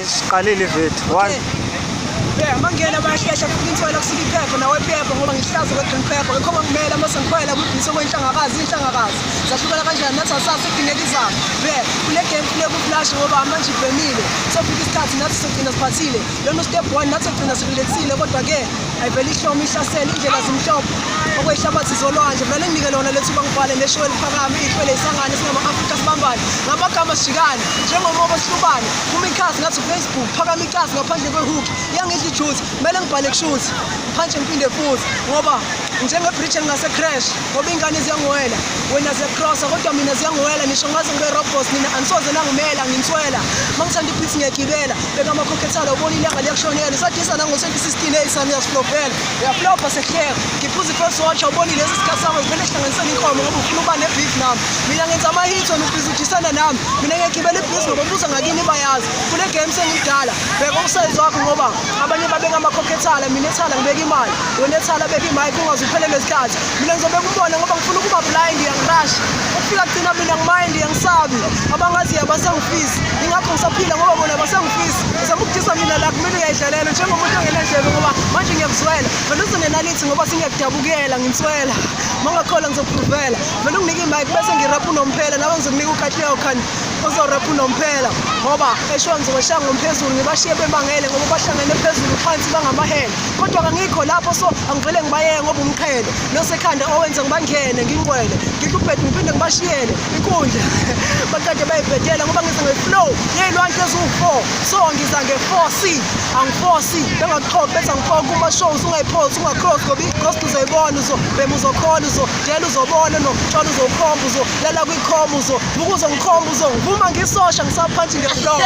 Siqalile ividiyo. One. Yeah, mangena bayahlehla futhi inswela kusika iphepha nawe phepha ngoba ngihlaza kwe-green pepper ngikho ngimele uma sengikhwela kwibhisi okwenhlangakazi inhlangakazi zahlukana kanjani nathi asazi kudingeka izamo be kule game funeka uflash ngoba manje ibhemile sofika isikhathi nathi sogcina siphathile lona step one nathi sogcina sirilexile kodwa-ke ayivele ihlome ihlasele indlela zimhlophe okwehlabathi zolwandle vele nginike lona lethuba ngibhale neshow eliphakame ihlwele isangane singama-afrika sibambane ngamagama sijikane njengomobo sihlubane phuma ikhasi ngathi ufacebook phakama ikasi ngaphandle kwehook iyangidla ijuice kumele ngibhale kushuthi ngiphantshe ngiphinde futhi ngoba njengebridge engingase-crash ngoba iy'ngane ziyangiwela wena ziyacrossa kodwa mina ziyangiwela nisho ngaze ngibe robos nina anisoze nangimela nginswela uma ngithanda iphisi ngiyagibela beka amakhokhethala ubona ilanga liyakushonela usadisa nango-2016 eyisami uyasiflopela uyaflopha sekuhleka ngiphuza i-first watch awuboni lesi sikhathi sami zivele sihlanganisele inkomo ngoba ufuna ukuba ne-beef nami mina ngenza ama-hits wena ubhizi udisana nami mina ngiyagibela ibhizi ngoba umbuzo ngakini bayazi kule game sengimdala bheka umsebenzi wakho ngoba abanye babeka amakhokhethala mina ethala ngibeka imali wena ethala beka imayikhi ungaze uphelelwe isikhathi mina ngizobeka umbona ngoba ngifuna ukuba blind yangirash ukufika kugcina mina ngimind yangisabi abangaziyo abasangifisi ingakho ngisaphila ngoba bona abasangifisi ngizama ukudisa mina la kumele uyayidlalela njengomuntu ongenandlebe ngoba manje ngiyakuzwela vele uzenenalithi ngoba sengiyakudabukela nginswela mangakhola ngizopruvela vele unginike imayikhi bese ngirapha unomphela nawe ngizokunika ukatleyo khani ozorapha unomphela ngoba esho ngizobashaya ngomphezulu ngibashiye bemangele ngoba bahlangene phezulu phansi bangamahele kodwa kangikho lapho so angivele ngibayeke ngoba umqhele nosekhanda owenza ngibangene ngingqwele ngidla ubhedu ngiphinde ngibashiyele inkundla baqede bayibhedela ngoba ngiza nge-flow yey'lwandle eziwu-four so ngiza nge-four c angi-four c bengakuxoxi bethi angixoxi kuma-shows ungayiphosi ungacross ngoba i-ghost uzoyibona uzobhema uzokhola uzodela uzobona notshola uzokhomba uzolala kwikhomba uzovuka uzongikhomba uzongivuma ngisosha ngisaphantshi nge-flow.